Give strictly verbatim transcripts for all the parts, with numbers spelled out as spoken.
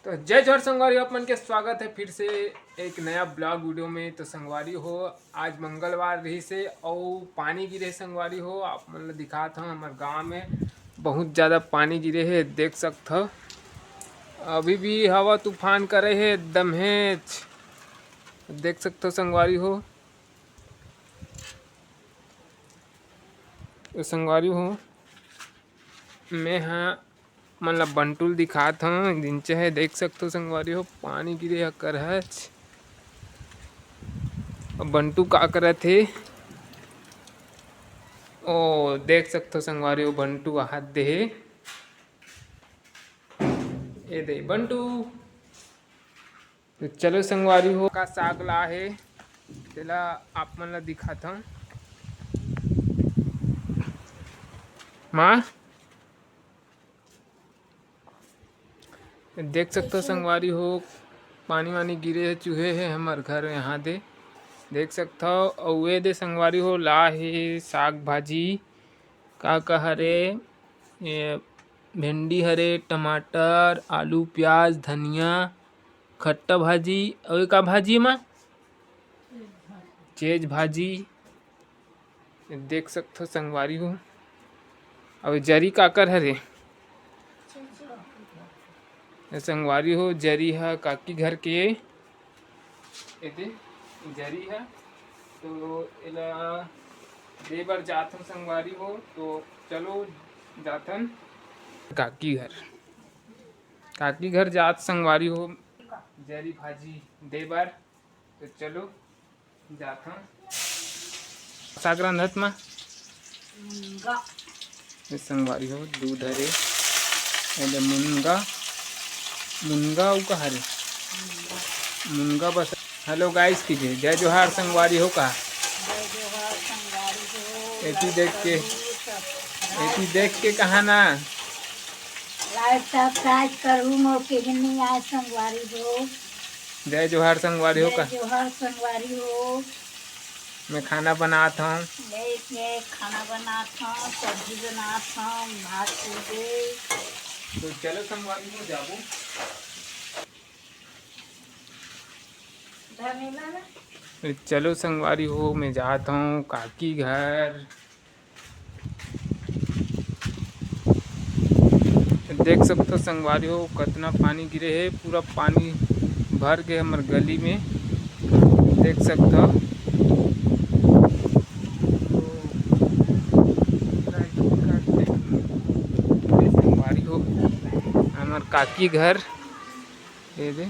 तो जय जोहार संगवारी हो, आप मन के स्वागत है फिर से एक नया ब्लॉग वीडियो में। तो संगवारी हो, आज मंगलवार रहिस हे अउ पानी गिरे हे संगवारी हो। आप मन ल दिखात हव, हमर गांव में बहुत ज़्यादा पानी गिरे हे, देख सकत हव। अभी भी हवा तूफान करे हे एकदम हेच, देख सकत हव संगवारी हो। तो संगवारी हो, मैं ह मन ला बंटू ल दिखात हव, जिंचे हे, देख सकत हव संगवारी हो, पानी गिरे हे अकरहच। अब बंटू का करत हे, ओ देख सकत हव संगवारी हो, बंटू हाथ दे हे, ए दे बंटू। तो चलो संगवारी हो, का साग ला हे, तेला आप मन ला दिखात हव। माँ, देख सकत हव संगवारी हो, पानी वानी गिरे हे, चूहे हे हमर घर यहाँ दे, देख सकत हव। अउ ए दे संगवारी हो, ला हे साग भाजी, का का हरे, ए, भिंडी हरे, टमाटर, आलू, प्याज, धनिया, खट्टा भाजी, अउ ए का भाजी मा? चेज भाजी, देख सकत हव संगवारी हो। अउ जरी काकर हरे? ए संगवारी हो, जरी ह काकी घर के, एदे जरी ह, तो एला दे बर जात हन संगवारी हो। तो चलो जाथन काकी घर, काकी घर जात संगवारी हो, जरी भाजी दे बर। तो चलो जाथन। साग रांधत मा मुनगा। ए संगवारी हो, दूध हरे, एदे मुनगा, मुनगा अउ का हरे? मुनगा बस। हेलो गाइस कीजिए, जय जोहार संगवारी हो का? जय जोहार संगवारी हो। एती देख के, एती देख के कहा ना। लाइक सब्सक्राइब करू, मोर के नहीं आए संगवारी हो। जय जोहार संगवारी हो का? जय जोहार संगवारी हो। मैं खाना बनात हव। मैं, मैं खाना बनात हव, सब्जी बनात हव, भात सीधे। तो चलो संगवारी हो जाबो। तो चलो संगवारी हो, मैं जात हव काकी घर। देख सकत हव संगवारी हो, कतना पानी गिरे हे, पूरा पानी भर गे हमर गली में, देख सकत हव। संगवारी हो, हमर काकी घर, ए दे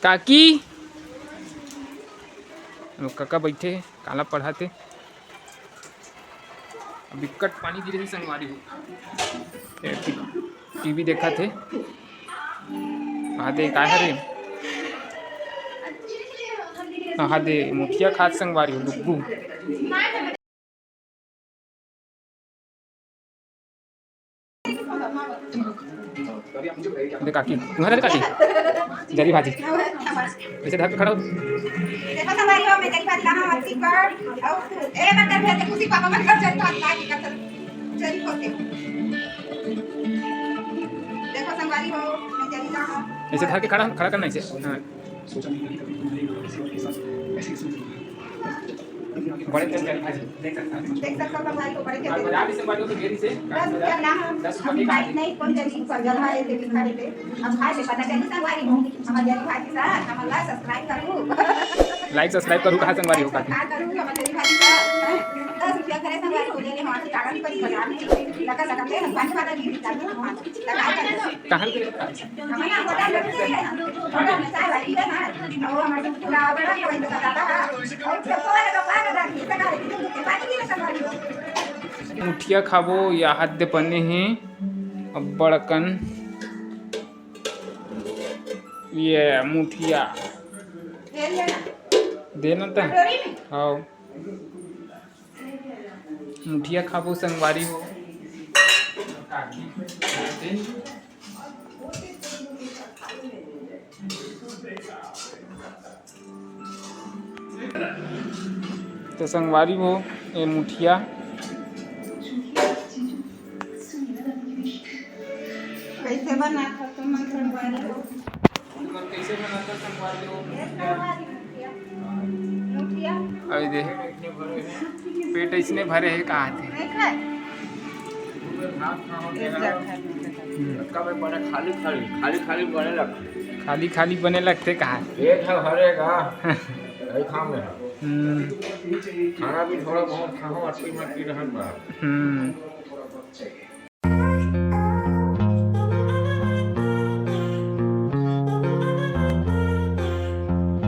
काकी, कका बैठे हे, काला पढ़ाथे। बिकट पानी गिरे हे संगवारी हो। ए, टी-, टीवी देखत हे। आदे काय हरे? आदे मुठिया खात संगवारी हो, डुग्गू। दे काकी, तुम्हारा दे काकी, जरी भाजी। ऐसे धर के खड़ा हो। देखो संगवारी हो, मैं जरी भाजी लाना हूँ अस्सी पर। और ए बर्तन में खुशी पापा मत कर जरी भाजी ला के कर जरी होते। देखो संगवारी हो, मैं जरी लाना हूँ। ऐसे धर के खड़ा, खड़ा करना इसे। हाँ। बड़े चंद जरी भाजी देख सकता हूँ। देख सकता हूँ भाई को बड़े के आज बाजार से बाजू तो घेरी से दस रुपया ना हम दस रुपया अभी की बात भाजी। नहीं, कौन जरी पर जगह है, देवी खा लेते। अब खा ले, पता चली संगवारी हो, हमारे जरी भाजी सा, हमारा सब्सक्राइब करू। लाइक सब्सक्राइब करू, कहाँ संगवारी हो काकी? सब्सक्राइब करू, हमारे जरी भाजी सा। दस रुपया करे संगवारी हो, ले ले, वहाँ से कागज पर बाजार में लगा लगा के पाँच वाला भी निकाल दो, पाँच लगा कर। कहाँ के? मुठिया खाबो, या हाथ दे बने हे अब्बड़ अकन। ये मुठिया देना त। हाँ। मुठिया खाबो संगवारी हो। तो संगवारी हो, ए मुठिया। कैसे बना? अभी दे, पेट ऐसने भरे हे, कहा थे? खाली खाली बने लगथे। खाली खाली बने लगथे, कहा? पेट ह भरेगा, यही काम है। हम्म। खाना भी थोड़ा बहुत खाओ, अटकी मटकी रहन बा। हम्म।